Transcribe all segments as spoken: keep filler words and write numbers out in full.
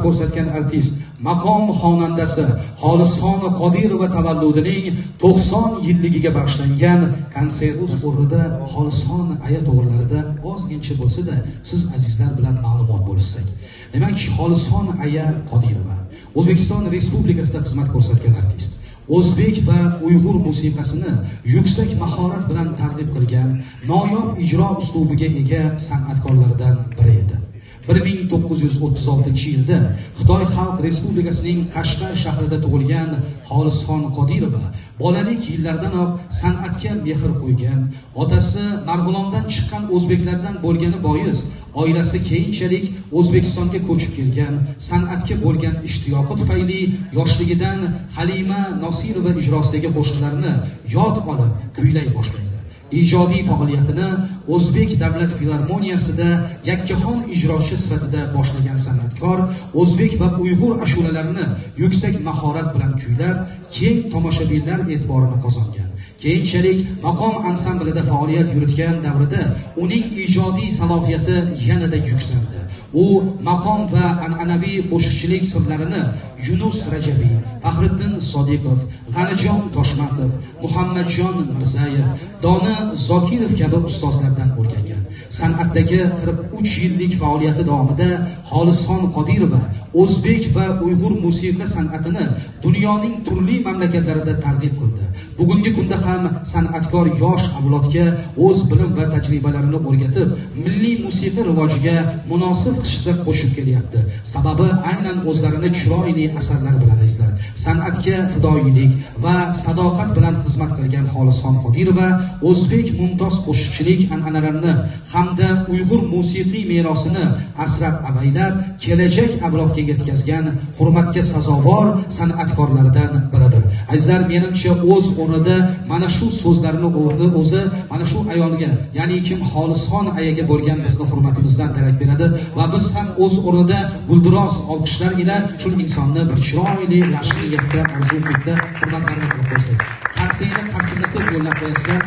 كۆرسەتكەن ئارتىست، ماقام خاناندىسى خالىسخان قادىروۋا تەۋەللۇدىنىڭ توقسان يىللىقىگە باغىشلانغان كونسېرت ئورنىدا خالىسخان ئايا توغرىلاردا ئازغىنچە بولسا-دا سىز ئەزىزلەر بىلەن مەلۇمات بولۇشساق. دېمەك، خالىسخان ئايا قادىروۋا ئۆزبېكىستان رېسپۇبلىكىسىدا خىزمەت كۆرسەتكەن ئارتىست. ئۆزبېك ۋە ئۇيغۇر مۇسىقىسىنى يۈكسەك ماھارەت بىلەن تەرغىب قىلغان، ناياب ئىجرا ئۇسلۇبىغا ئىگە سەنئەتكارلاردىن بىرى ئىدى. بىر مىڭ توققۇز يۈز ئوتتۇز ئالتىنچى يىلدا خىتاي خەلق رېسپۇبلىكىسىنىڭ قەشقەر شەھىرىدە تۇغۇلغان خالىسخان قادىروۋا بالىلىق يىللاردىنلا سەنئەتكە مېھىر قويغان. ئاتىسى مارغىلاندا چىققان ئۆزبېكلەردىن بولغىنى بايىس، ئائىلىسى كېيىنچىلىك ئۆزبېكىستانغا كۆچۈپ كەلگەن. سەنئەتكە بولغان ئىشتىياقى تۈپەيلى ياشلىقىدىن ھەلىمە ناسىروۋا ئىجراسىدىكى قوشاقلارنى ياد ئېلىپ كۈيلەي باشلايدۇ. ئىجادىي پائالىيىتىنى ئۆزبېك دۆلەت فىلارمونىيەسىدە يەككىخان ئىجراسى سۈپىتىدە باشلىغان سەنئەتكار ئۆزبېك ۋە ئۇيغۇر ئاشۇلىلىرىنى يۈكسەك ماھارەت بىلەن كۈيلەپ، كەڭ تاماشىبىنلار ئېتىبارىنى قازانغان. كېيىنچىلىك ماقام ئانسامبلىدا پائالىيەت يۈرۈتكەن دەۋرىدە ئۇنىڭ ئىجادىي سالاھىيىتى يەنىدە يۈكسەلدى. ئۇ ماقام ۋە ئەنئەنىۋى قوشۇقچىلىق سىرلىرىنى يۇنۇس رەجەبىي، پەخرىددىن سادىقوف، غەنىجان تاشماتوف، مۇھەممەتجان مىرزايېف، دانا زاكىروف كەبى ئۇستازلاردىن ئۆگەنگەن. سەنئەتتىكى قىرىق ئۈچ يىللىق پائالىيىتى داۋامىدا خالىسخان قادىروۋا ئۆزبېك ۋە ئۇيغۇر مۇسىقى سەنئىتىنى دۇنيانىڭ تۈرلۈك مەملىكەتلىرىدە تەرغىب قىلدى. بۈگۈنكى كۈندە ھەم سەنئەتكار ياش ئەۋلادقا ئۆز بىلىم ۋە تەجرىبىلىرىنى ئۆگىتىپ، مىللىي مۇسىقا راۋاجىغا مۇناسىپ خىسلەت قوشۇپ كېلىۋاتىدۇ. سەۋەبى ئاينەن ئۆزلىرىنى چىرايلىق ئەسەرلەر بىلەن ئەسلەر. سەنئەتكە پىدائىيلىك ۋە ساداقەت بىلەن خىزمەت قىلغان خالىسخان قادىروۋا ئۆزبېك مۇمتاز قوشۇقچىلىق ئەنئەنىلىرىنى ھەمدە ئۇيغۇر مۇسىقىي مېراسىنى ئاسراپ-ئەۋەيلەپ، كېلەچەك ئەۋلادقا يەتكۈزگەن ھۆرمەتكە سازاۋەر سەنئەتكارلاردىن بىرىدۇر. ئەزىزلەر، مېنىڭچە، ئۆز ئورنىدا مانا شۇ سۆزلەرنى ئورنى ئۆزى مانا شۇ ئايالغا، يەنى كىم، خالىسخان ئاياگە بولغان بىزنىڭ ھۆرمىتىمىزدىن دېرەك بېرىدۇ ۋە بىز ھەم ئۆز ئورنىدا گۈلدۈراس ئالقىشلار ئىلە شۇ ئىنساننى بىر چىرايلىق، ياخشى نىيەتتە ئارزۇ قىلىپ ھۆرمەتلەرنى قىلىپ قويساق. قەرسىنى قەرسىنلىتىپ يوللاپ قوياسىلەر.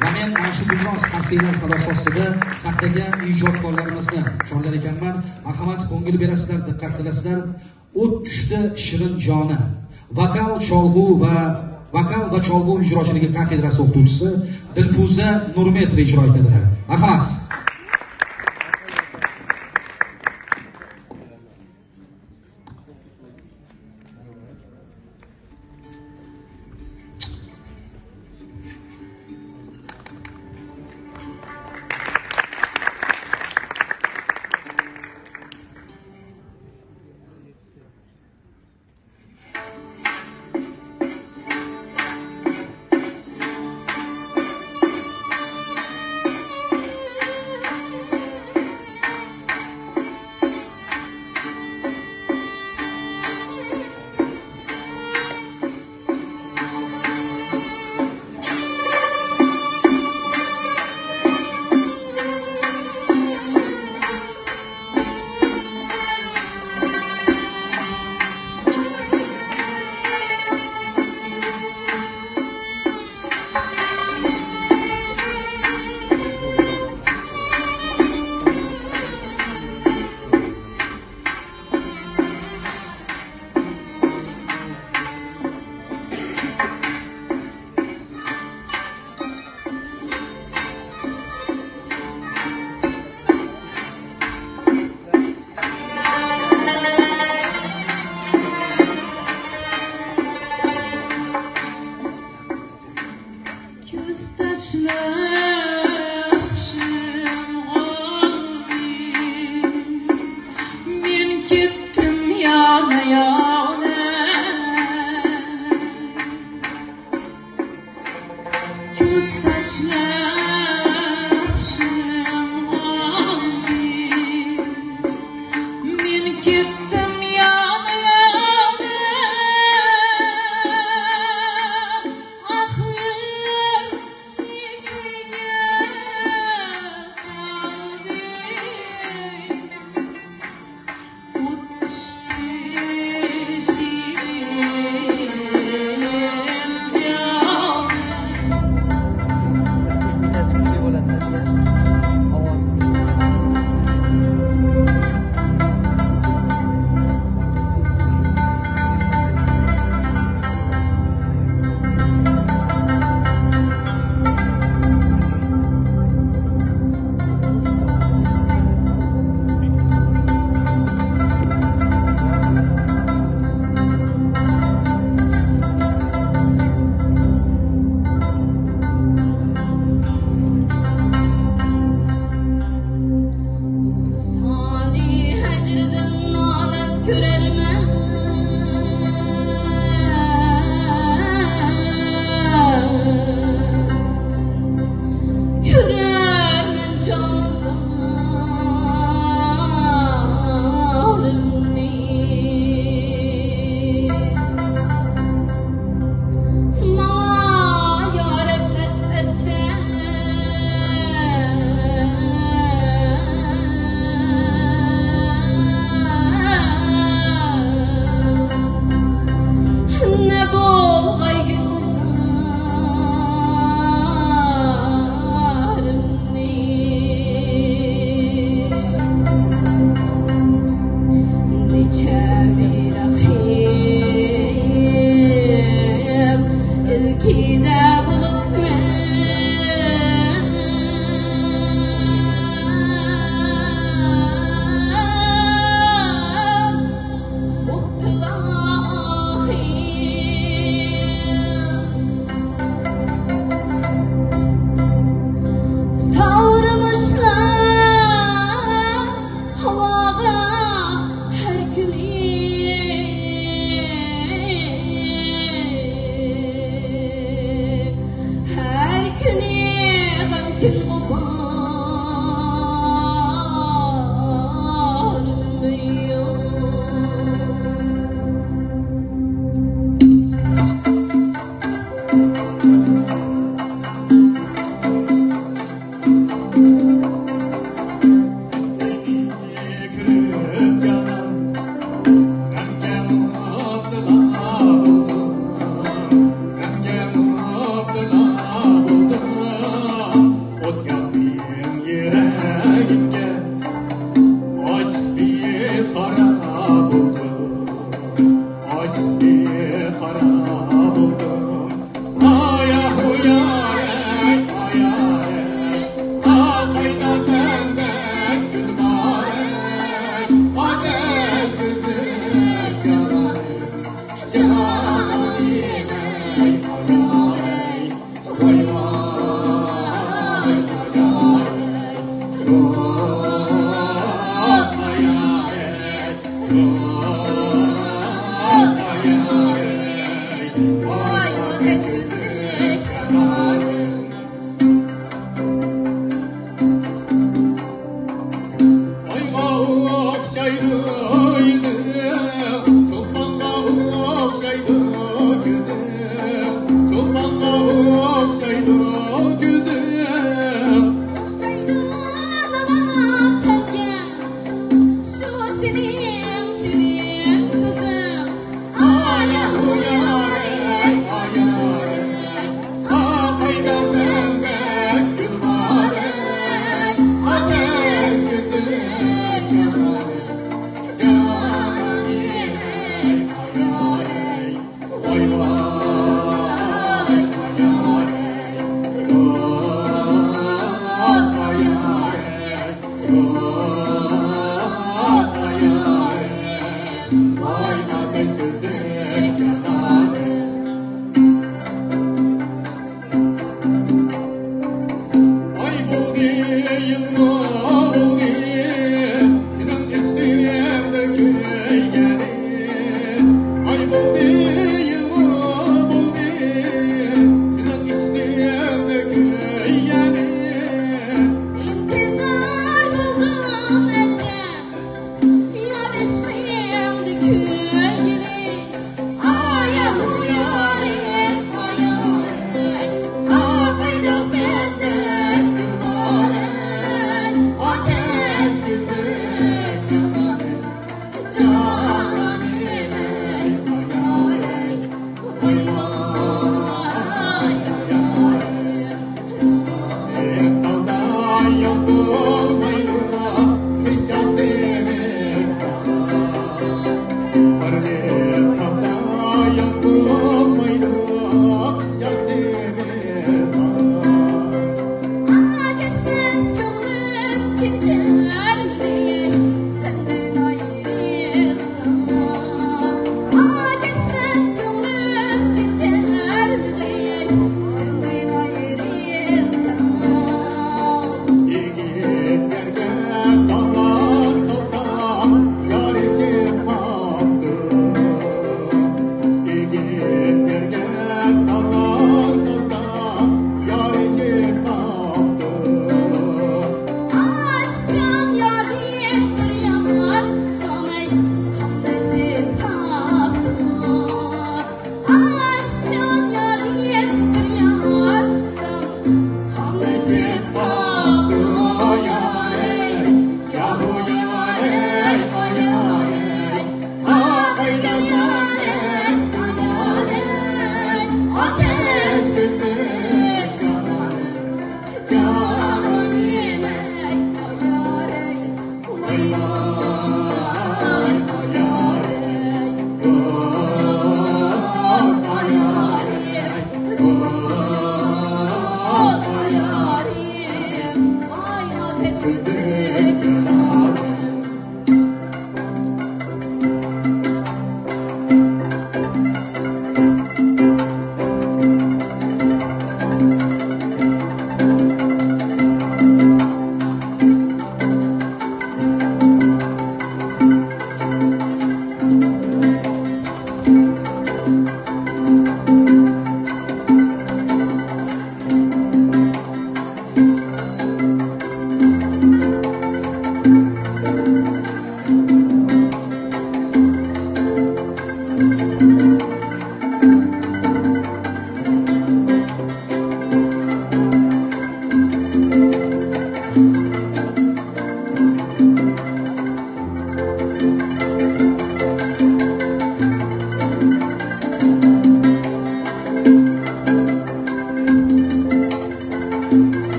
ۋە مەن ئاشۇ بىلماس قەرسىنىڭ ساداسى ئاستىدا سەھنىگە ئىجادكارلىرىمىزنى چورلار ئىكەنمەن. مەرھەمەت، كۆڭۈل بېرەسىلەر، دىققەت قىلىسىلەر. ئوت چۈشتى شېرىن جانى. ۋوكال چالغۇ ۋە، ۋوكال ۋە چالغۇ ئىجراشىلىكى كافېدراسى ئوقۇتقۇچىسى دىلفۇزە نۇرمېتوۋا ئىجرا ئېتىدىلەر. مەرھەمەت. كۆز تاشلاپ شىم ئالدى، مەن كەتتىم يانا يانا. كۆز تاشلاپ شىم ئالدى، مەن كەتتىم يانا يانا. ئاخىر ئايغا ئوخشايدۇ يۈزى، چولپانغا ئوخشايدۇ كۆزى، چولپانغا ئوخشايدۇ كۆزى. ئوخشايدۇ زاۋال تەنگە، شۇ سېنىڭ شېرىن سۆزۈڭ. ئاي بولدى، يىلمۇ بولدى، سېنىڭ ئۈستۈڭدە كۆيگىلى. ئاي بولدى، يىلمۇ بولدى، سېنىڭ ئۈستۈڭدە كۆيگىلى. ئىنتىزار بولدۇم ئەجەب، يار ئىشقىڭدا كۆيگىلى.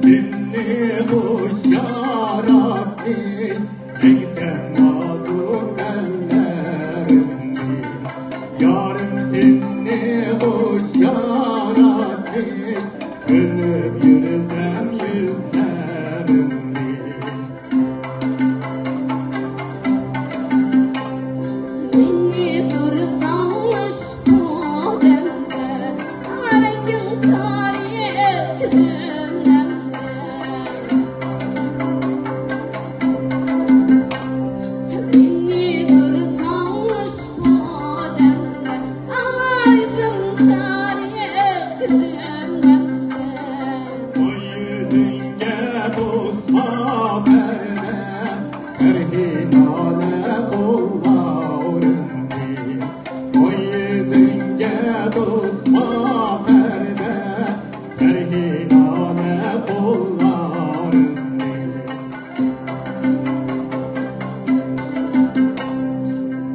سېنى خۇش ياراتمىش، ئەكسەم نازۇ ئەللەرنى. يارىم سېنى خۇش ياراتمىش، كۆرۈپ يۈرسەم يۈزلەرنى. مېنى سورىساڭ مۇشۇ دەمدە، ئەركىم سارى كۆزۈمدە. مېنى سورىساڭ مۇشۇ دەمدە، ئەركىم سارى كۆزۈمدە. ئاي يۈزۈڭگە توسما پەردە، بەرھىنالە قوللارىڭنى. ئاي يۈزۈڭگە توسما پەردە، بەرھىنالە قوللارىڭنى.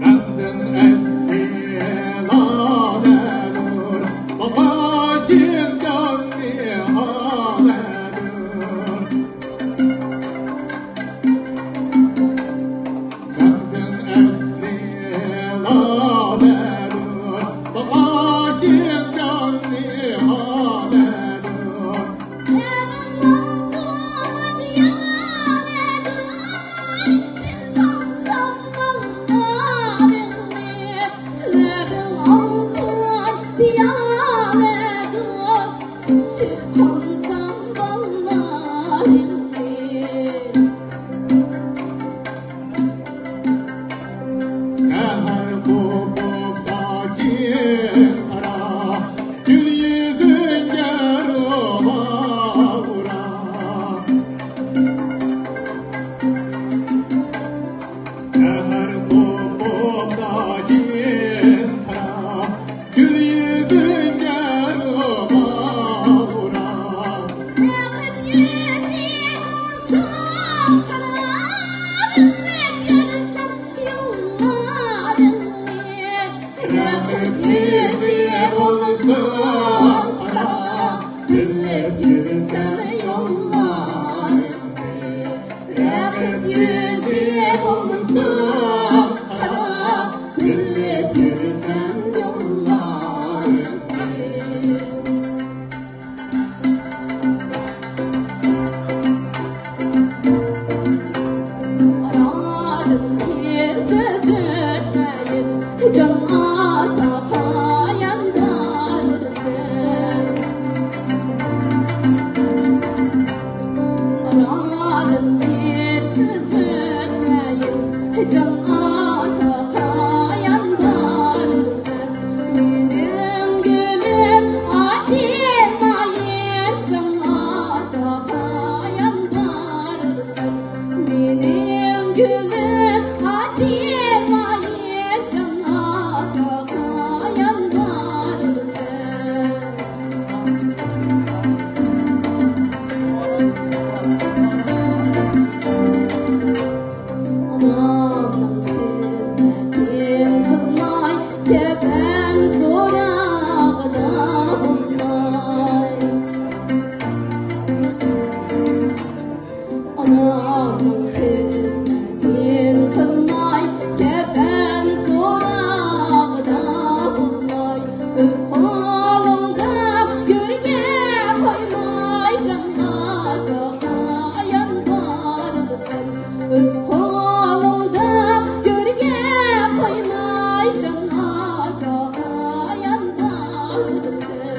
مەندىن ئەسلى لالەدۇر، باقاشىم جاننى ھالەدۇر. مەندىن ئەسلى لالەدۇر، باقاشىم جاننى ھالەدۇر. سەھەر قوپۇپ ساچىن تارا، گۈل يۈزۈڭگە رومال ئورا. سەھەر قوپۇپ ساچىن تارا، گۈل يۈزۈڭگە رومال ئورا. رەقىب يۈزى بولسۇن قارا، بىللە يۈرسەم يوللارىڭنى. رەقىب يۈزى بولسۇن قارا، بىللە يۈرسەم يوللارىڭنى. رەقىب يۈزى بولسۇن قارا، بىللە يۈرسەم يوللارىڭنى. ئارادىن بىر سۆز ئۆتمەيىن، جان ئاتا قايان بارىسەن؟ ئارادىن بىر سۆز ئۆتمەيىن، جان ئاتا قايان بارىسەن؟ مېنىڭ گۈلۈم ئاچىلمايىن، جان ئاتا قايان بارىسەن؟ مېنىڭ گۈلۈم ئاچىلمايىن، جان ئاتا قايان بارىسەن؟ ئانامنىڭ خىزمىتىنى قىلماي، كەپەن سوراقدا بولماي. ئانامنىڭ خىزمىتىنى قىلماي، كەپەن سوراقدا بولماي، ئۆز قولۇڭدا گۆرگە قويماي، جان ئاتا قايان بارىسەن؟ ئۆز قولۇڭدا گۆرگە قويماي، جان ئاتا قايان بارىسەن؟